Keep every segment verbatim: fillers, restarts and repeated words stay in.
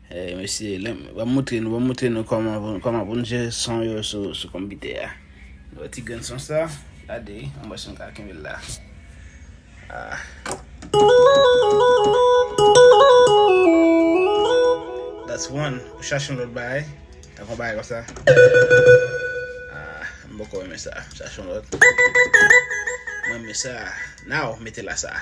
Eh, mesye, lè m, ban m montre nou, ban m montre nou kòman, kòman pou n jere son yo sou, sou konpitè a. Nou wè ti grenn son sa, gade, ann wè si n ka kenbe l la. Ah. That's one. Ou chache yon lòt bagay. Tankou yon bagay konsa. Ah, m poko renmen sa. Chache yon lòt. Mwen renmen sa. Now, mete la sa.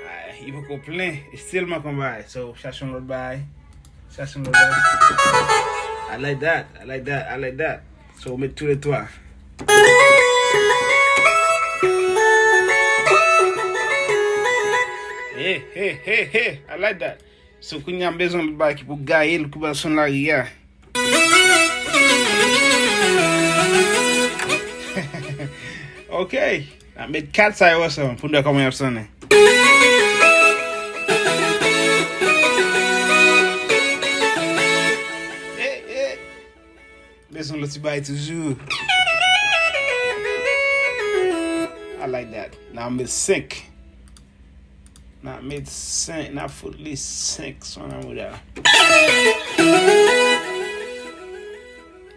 Ay, li poko plen. Li sèlman konn bagay. So, chache yon lòt bagay. Chache yon lòt bagay. I like that. I like that. I like that. So, ou met tou le twa. Hey, hey, hey, hey. I like that. So, kounye a m bezwen yon lòt bagay ki pou gaye l, ki pou al sonn lari a. Ok. N ap met kat sa yo ansanm pou n wè kòman y ap sonnen. Eh, eh. Bezwen lòt ti bagay toujou. I like that. N a met senk. N a met senk. N a fout li senk son nan mouda.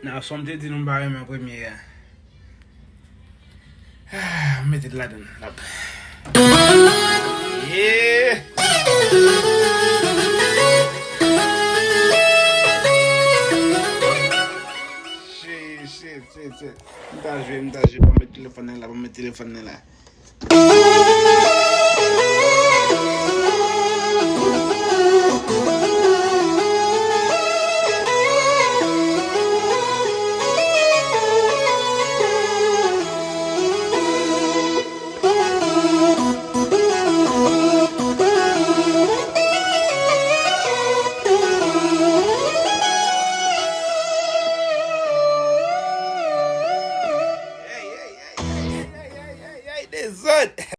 N a son m te di nou m pa renmen premye a. Ah, mete l ladan l. L ap. Yeah. Shit, shit, shit, shit. M ta jwe, m ta jwe. Ban m met telefòn nan la, ban m met telefòn nan la. Hey, hey, hey, hey, hey, hey, hey, hey, dezòd.